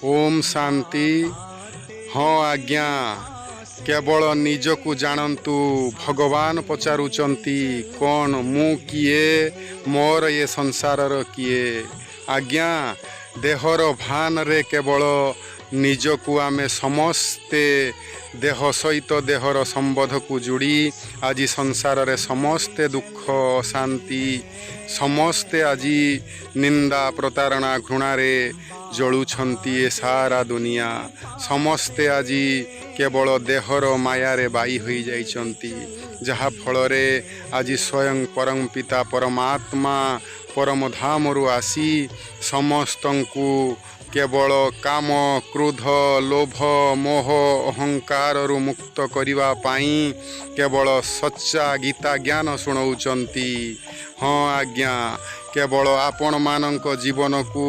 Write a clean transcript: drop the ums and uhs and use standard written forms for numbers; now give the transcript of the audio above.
ଓମ୍ ଶାନ୍ତି। ହଁ ଆଜ୍ଞା, କେବଳ ନିଜକୁ ଜାଣନ୍ତୁ। ଭଗବାନ ପଚାରୁଛନ୍ତି, କ'ଣ ମୁଁ କିଏ, ମୋର ଏ ସଂସାରର କିଏ? ଆଜ୍ଞା, ଦେହର ଭାନରେ କେବଳ ନିଜକୁ ଆମେ ସମସ୍ତେ ଦେହ ସହିତ ଦେହର ସମ୍ବନ୍ଧକୁ ଯୋଡ଼ି ଆଜି ସଂସାରରେ ସମସ୍ତେ ଦୁଃଖ ଅଶାନ୍ତି, ସମସ୍ତେ ଆଜି ନିନ୍ଦା, ପ୍ରତାରଣା, ଘୃଣାରେ ଜଳୁଛନ୍ତି। ଏ ସାରା ଦୁନିଆ ସମସ୍ତେ ଆଜି କେବଳ ଦେହର ମାୟାରେ ବାଇ ହୋଇଯାଇଛନ୍ତି, ଯାହାଫଳରେ ଆଜି ସ୍ୱୟଂ ପରମ ପିତା ପରମାତ୍ମା ପରମଧାମରୁ ଆସି ସମସ୍ତଙ୍କୁ କେବଳ କାମ, କ୍ରୋଧ, ଲୋଭ, ମୋହ, ଅହଙ୍କାରରୁ ମୁକ୍ତ କରିବା ପାଇଁ କେବଳ ସଚ୍ଚା ଗୀତା ଜ୍ଞାନ ଶୁଣାଉଛନ୍ତି। ହଁ ଆଜ୍ଞା, କେବଳ ଆପଣମାନଙ୍କ ଜୀବନକୁ